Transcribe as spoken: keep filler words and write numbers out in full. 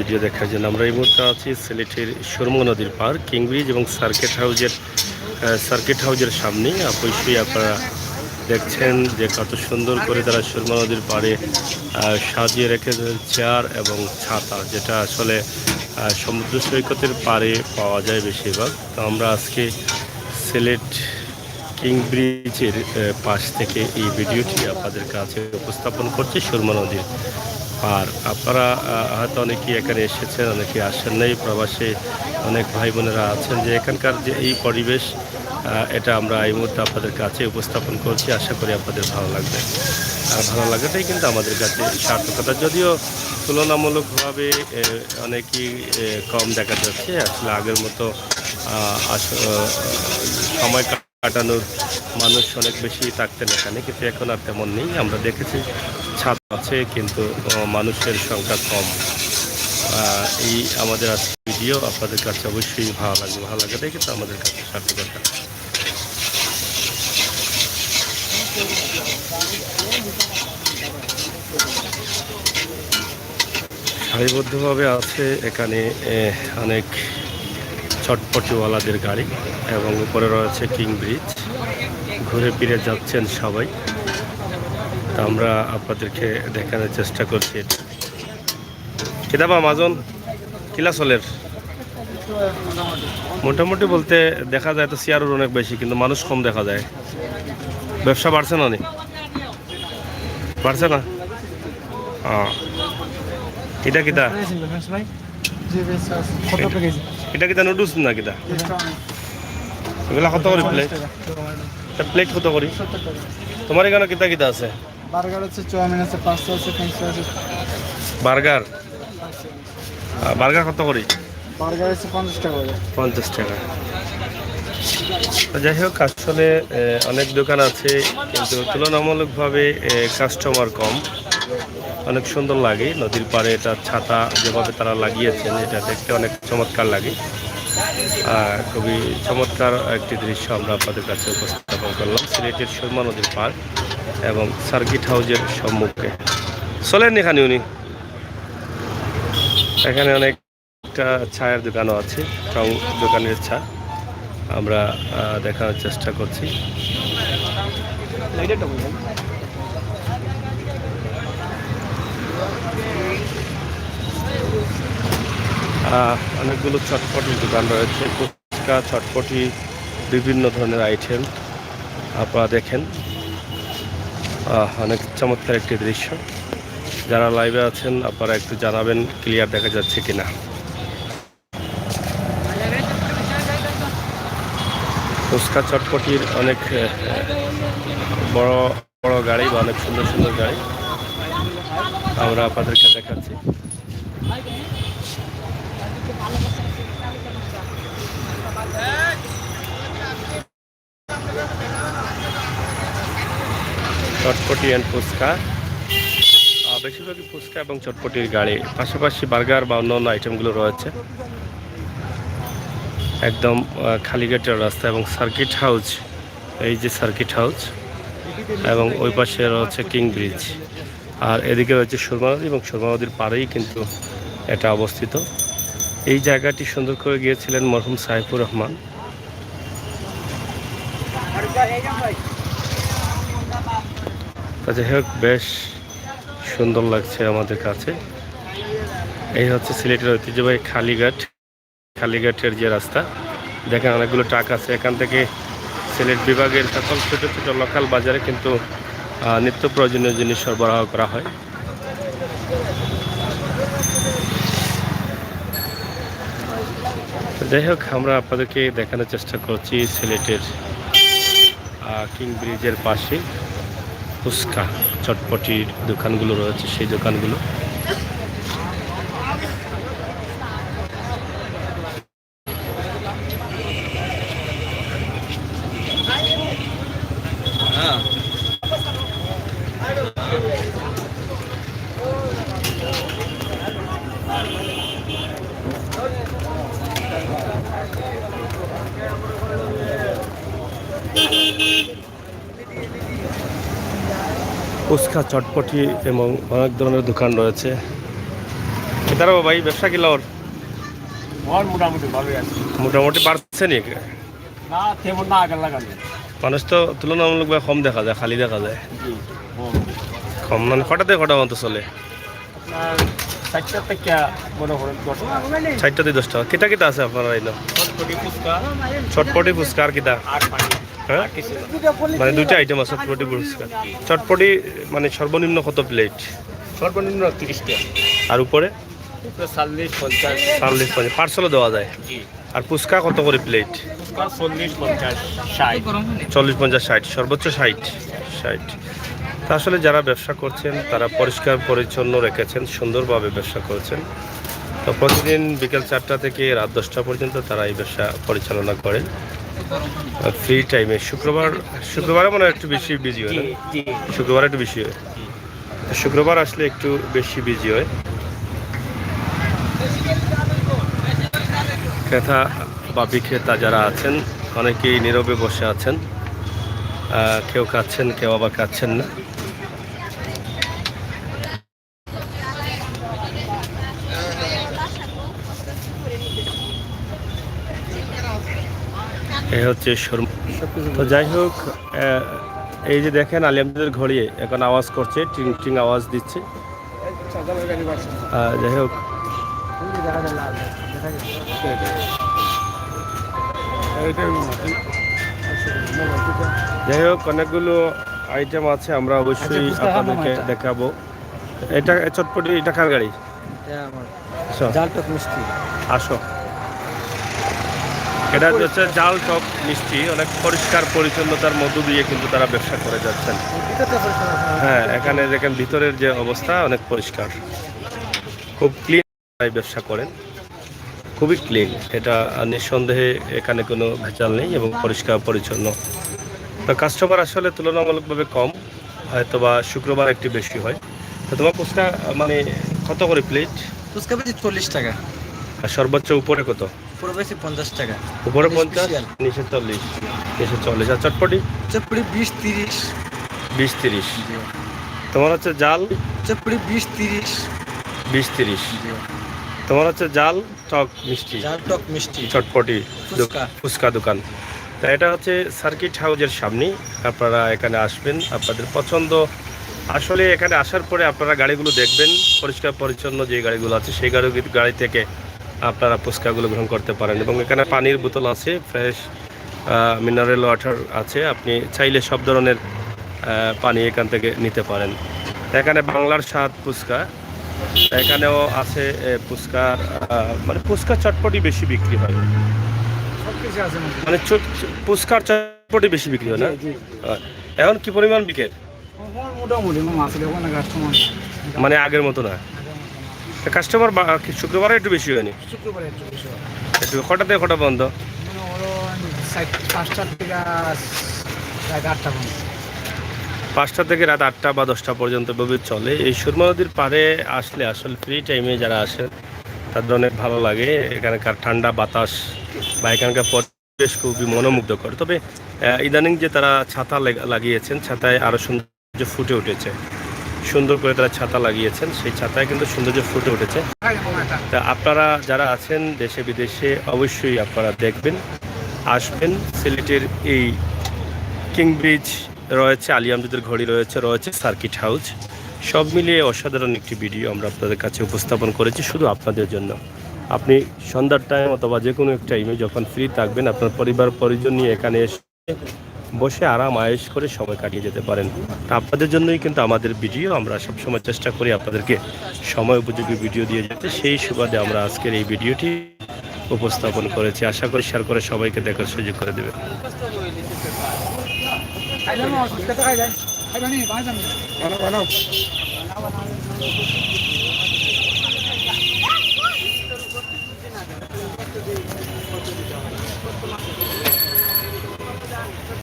ভিডিও দেখার জন্য। আমরা এই মুহূর্তে আছি সিলেটের সুরমা নদীর পার, কিং ব্রিজ এবং সার্কিট হাউসের, আহ, সার্কিট হাউসের সামনে। অবশ্যই আপনারা দেখছেন যে কত সুন্দর করে তারা সুরমা নদীর পাড়ে, আহ, সাজিয়ে রেখেছেন চেয়ার এবং ছাতা, যেটা আসলে, আহ, সমুদ্র সৈকতের পাড়ে পাওয়া যায় বেশিরভাগ। তো আমরা আজকে সিলেট কিং ব্রিজের, আহ, পাশ থেকে এই ভিডিওটি আপনাদের কাছে উপস্থাপন করছি, সুরমা নদীর পার। আপনারা, আহ, হয়তো অনেকেই এখানে এসেছেন, অনেকেই আসেন নাই। প্রবাসে অনেক ভাই বোনেরা আছেন, যে এখানকার যে এই পরিবেশ, আহ, এটা আমরা এই মুহূর্তে আপনাদের কাছে উপস্থাপন করছি। আশা করি আপনাদের ভালো লাগবে। আর ভালো লাগাটাই কিন্তু আমাদের কাছে সার্থকতা। যদিও তুলনামূলকভাবে, আহ, অনেকেই, আহ, কম দেখা যাচ্ছে আসলে আগের মতো, আহ, আস-, আহ, সময় কাটানোর মানুষ অনেক বেশি থাকতেন এখানে, কিন্তু এখন আর তেমন নেই। আমরা দেখেছি ছাতা আছে, কিন্তু, আহ, মানুষের সংখ্যা কম। আহ, এই আমাদের আজকে ভিডিও আপনাদের কাছে অবশ্যই ভালো লাগবে। ভালো লাগাটাই কিন্তু আমাদের কাছে সার্থকতা। সারিবদ্ধভাবে আছে এখানে, এ, অনেক চটপটিওয়ালাদের গাড়ি এবং উপরে রয়েছে কিং ব্রিজ। ঘুরে ফিরে যাচ্ছেন সবাই। তো আমরা আপনাদেরকে দেখানোর চেষ্টা করছি এটা। কিতাবা মাজন কিলা চলের? মোটামুটি বলতে দেখা যায় তো চেয়ারর অনেক বেশি, কিন্তু মানুষ কম দেখা যায়। ব্যবসা বাড়ছে না নি? বাড়ছে না? হ্যাঁ। এটা কিতা? জি, বেশ আছে। কত টাকা কেজি? এটা কিতা নুডলস না কিতা? এগুলা কত করে প্লেট? এটা প্লেট কত করে? সত্তর টাকা। তোমার এখানে কিতা কিতা আছে? বার্গার আছে, চাউমিন আছে, পাস্তা আছে, ফ্রেঞ্চ ফ্রাই আছে। বার্গার? আহ, বার্গার কত করে? বার্গার আছে পঞ্চাশ টাকা করে। পঞ্চাশ টাকা। তো যাই হোক, আসলে, এ, অনেক দোকান আছে, কিন্তু তুলনামূলকভাবে, এ, কাস্টমার কম। অনেক সুন্দর লাগে নদীর পাড়ে, এটা ছাতা যেভাবে তারা লাগিয়েছেন, এটা দেখতে অনেক চমৎকার লাগে। আহ, খুবই চমৎকার একটি দৃশ্য আমরা আপনাদের কাছে উপস্থাপন করলাম, সিলেটের সুরমা নদীর পাড় এবং সার্কিট হাউসের সম্মুখে। চলেন এখানে উনি, এখানে অনেক একটা চায়ের দোকানও আছে, চাউ দোকানের চা আমরা, আহ, দেখানোর চেষ্টা করছি। আহ, অনেকগুলো চটপটির দোকান রয়েছে, ফুচকা, চটপটি, বিভিন্ন ধরনের আইটেম আপনারা দেখেন। আহ, অনেক চমৎকার একটি দৃশ্য। যারা লাইভে আছেন, আপনারা একটু জানাবেন ক্লিয়ার দেখা যাচ্ছে কিনা। ফুচকা চটপটির অনেক, আহ, বড় বড় গাড়ি বা অনেক সুন্দর সুন্দর গাড়ি আমরা আপনাদেরকে দেখাচ্ছি। চটপটি অ্যান্ড ফুচকা, আহ, বেশিরভাগই ফুচকা এবং চটপটির গাড়ি, পাশাপাশি বার্গার বা অন্যান্য আইটেমগুলো রয়েছে। একদম, আহ, খালিঘাটের রাস্তা এবং সার্কিট হাউস, এই যে সার্কিট হাউস, এবং ওই পাশে রয়েছে কিং ব্রিজ, আর এদিকে রয়েছে সুরমা নদী এবং সুরমা নদীর পাড়েই কিন্তু এটা অবস্থিত। এই জায়গাটি সুন্দর করে গিয়েছিলেন মরহুম সাইফুর রহমান। তা যাই হোক, বেশ সুন্দর লাগছে আমাদের কাছে। এই হচ্ছে সিলেটের ঐতিহ্যবাহী কালীঘাট, কালীঘাটের যে রাস্তা, দেখেন অনেকগুলো ট্রাক আছে। এখান থেকে সিলেট বিভাগের সকল ছোট ছোট লোকাল বাজারে কিন্তু, আহ, নিত্য প্রয়োজনীয় জিনিস সরবরাহ করা হয়। তো যাই হোক, আমরা আপনাদেরকে দেখানোর চেষ্টা করছি সিলেটের, আহ, কিং ব্রিজের পাশে ফুচকা চটপটির দোকানগুলো রয়েছে, সেই দোকানগুলো। ফুচকা, চটপটি এবং অনেক ধরনের দোকান রয়েছে। দাঁড়াও ভাই, ব্যবসা কিলা অর? অর মোটামুটি ভালোই আছে। মোটামুটি বাড়ছে নি? না, তেমন না, আগের লাগানো। মানুষ তো তুলনামূলকভাবে কম দেখা যায়, খালি দেখা যায়। জি, কম। কম মানে কটা থাকি কটা পর্যন্ত চলে? আপনার চারটা থাকি মনে করেন দশটা। চারটা থাকি দশটা। কিতা কিতা আছে আপনারার ইনো? চটপটি, ফুচকা। চটপটি, ফুচকা আর কিতা? আর পানি। হ্যাঁ? আর কিছু না। মানে দুইটা আইটেম আছে, চটপটি, ফুচকা। চটপটি মানে সর্বনিম্ন কত প্লেট? সর্বনিম্ন তিরিশ টাকা। আর উপরে? উপরে চল্লিশ, পঞ্চাশ। চল্লিশ, পঞ্চাশ। পার্সেলও দেওয়া যায়? জি। আর ফুচকা কত করি প্লেট? ফুচকা চল্লিশ, পঞ্চাশ, ষাট। চল্লিশ, পঞ্চাশ, ষাট, সর্বোচ্চ ষাট। ষাট। তা আসলে যারা ব্যবসা করছেন, তারা পরিষ্কার পরিচ্ছন্ন রেখেছেন, সুন্দরভাবে ব্যবসা করছেন। তো প্রতিদিন বিকেল চারটা থেকে রাত দশটা পর্যন্ত তারা এই ব্যবসা পরিচালনা করেন। ফ্রি টাইমে শুক্রবার, শুক্রবারে মনে হয় একটু বেশি বিজি হয় না? জি, জি। শুক্রবারে একটু বেশি হয়। তো শুক্রবার আসলে একটু বেশি বিজি হয়। ক্রেতা বা বিক্রেতা যারা আছেন, অনেকেই নীরবে বসে আছেন। আহ, কেউ খাচ্ছেন, কেউ আবার খাচ্ছেন না। এই হচ্ছে শোরুম। তো যাই হোক, আহ, এই যে দেখেন, আলী আমজাদের ঘড়ি এখন আওয়াজ করছে, টিং টিং আওয়াজ দিচ্ছে। আহ, যাই হোক, যাই হোক, অনেকগুলো আইটেম আছে, আমরা অবশ্যই আপনাদেরকে দেখাবো। এটা চটপটি, এটা কার গাড়ি? এটা আমার। আচ্ছা। ঝাল টক মিষ্টি। আসো। এটা হচ্ছে ঝাল টক মিষ্টি, অনেক পরিষ্কার পরিচ্ছন্নতার মধ্য দিয়ে কিন্তু তারা ব্যবসা করে যাচ্ছেন। ভিতরটা পরিষ্কার আছে। হ্যাঁ, এখানে দেখেন ভিতরের যে অবস্থা, অনেক পরিষ্কার, খুব ক্লিন ব্যবসা করেন, খুবই ক্লিন। এটা নিঃসন্দেহে এখানে কোনো ভেজাল নেই এবং পরিষ্কার পরিচ্ছন্ন। তো কাস্টমার আসলে তুলনামূলকভাবে কম, হয়তো বা শুক্রবার একটু বেশি হয়। তো তোমার ফুচকা, মানে, কত করে প্লেট? ফুচকা বেশি চল্লিশ টাকা। আর সর্বোচ্চ উপরে কত? উপরে বেশি পঞ্চাশ টাকা। উপরে মানে পঞ্চাশ, special। নিচে চল্লিশ। নিচে চল্লিশ। আর চটপটি? চটপটি বিশ তিরিশ। বিশ তিরিশ। জি। তোমার হচ্ছে ঝাল? চটপটি বিশ তিরিশ। বিশ তিরিশ। জি। তোমার হচ্ছে ঝাল, টক, মিষ্টি। ঝাল, টক, মিষ্টি। চটপটি। ফুচকা। ফুচকা দোকান। তা এটা হচ্ছে সার্কিট হাউজের সামনে। আপনারা এখানে আসবেন, আপনাদের পছন্দ। আসলে এখানে আসার পরে আপনারা গাড়িগুলো দেখবেন, পরিষ্কার পরিচ্ছন্ন যে গাড়িগুলো আছে, সেই গাড়ি, গাড়ি থেকে আপনারা ফুচকাগুলো গ্রহণ করতে পারেন। এবং এখানে পানির বোতল আছে, ফ্রেশ, আহ, মিনারেল ওয়াটার আছে। আপনি চাইলে সব ধরনের, আহ, পানি এখান থেকে নিতে পারেন। এখানে বাংলার স্বাদ ফুচকা, এখানেও আছে, এ, ফুচকা, আহ, মানে ফুচকা চটপটি বেশি বিক্রি হয়। সব কিছু আছে মানে। মানে চট-, ফুচকার চটপটি বেশি বিক্রি হয় না? জি, জি। আহ, এখন কি পরিমাণ বিকের? মোটামুটি, মামা, আসলে ওখানে কাস্টমার নাই। মানে আগের মতো না? আগের মতো না। তো কাস্টমার বা-, কি শুক্রবারে একটু বেশি হয়নি? শুক্রবারে একটু বেশি হয়। একটু কটা থেকে কটা পর্যন্ত? মনে করো চার-, পাঁচটা থেকে রাত আটটা পর্যন্ত। পাঁচটা থেকে রাত আটটা বা দশটা পর্যন্ত এভাবে চলে। এই সুরমা নদীর পাড়ে আসলে আসলে ফ্রি টাইমে যারা আসেন, তাদের অনেক ভালো লাগে। এখানকার ঠান্ডা বাতাস বা এখানকার পরিবেশ খুবই মনোমুগ্ধকর। তবে, আহ, ইদানিং যে তারা ছাতা লেগ-, লাগিয়েছেন, ছাতায় আরো সৌন্দর্য ফুটে উঠেছে। সুন্দর করে তারা ছাতা লাগিয়েছেন, সেই ছাতায় কিন্তু সৌন্দর্য ফুটে উঠেছে। তা আপনারা যারা আছেন দেশে বিদেশে, অবশ্যই আপনারা দেখবেন, আসবেন। সিলেটের এই কিং ব্রিজ রয়েছে, আলী আমজাদের ঘড়ি রয়েছে, রয়েছে সার্কিট হাউস, সব মিলিয়ে অসাধারণ একটি ভিডিও আমরা আপনাদের কাছে উপস্থাপন করেছি শুধু আপনাদের জন্য। আপনি সন্ধ্যার টাইম অথবা যে কোনো এক টাইমে যখন ফ্রি থাকবেন, আপনার পরিবার পরিজন নিয়ে এখানে এসে বসে আরাম আয়েশ করে সময় কাটিয়ে যেতে পারেন। তা আপনাদের জন্যই কিন্তু আমাদের ভিডিও, আমরা সবসময় চেষ্টা করি আপনাদেরকে সময় উপযোগী ভিডিও দিয়ে যেতে। সেই সুবাদে আমরা আজকের এই ভিডিওটি উপস্থাপন করেছি। আশা করি শেয়ার করে সবাইকে দেখার সুযোগ করে দেবেন।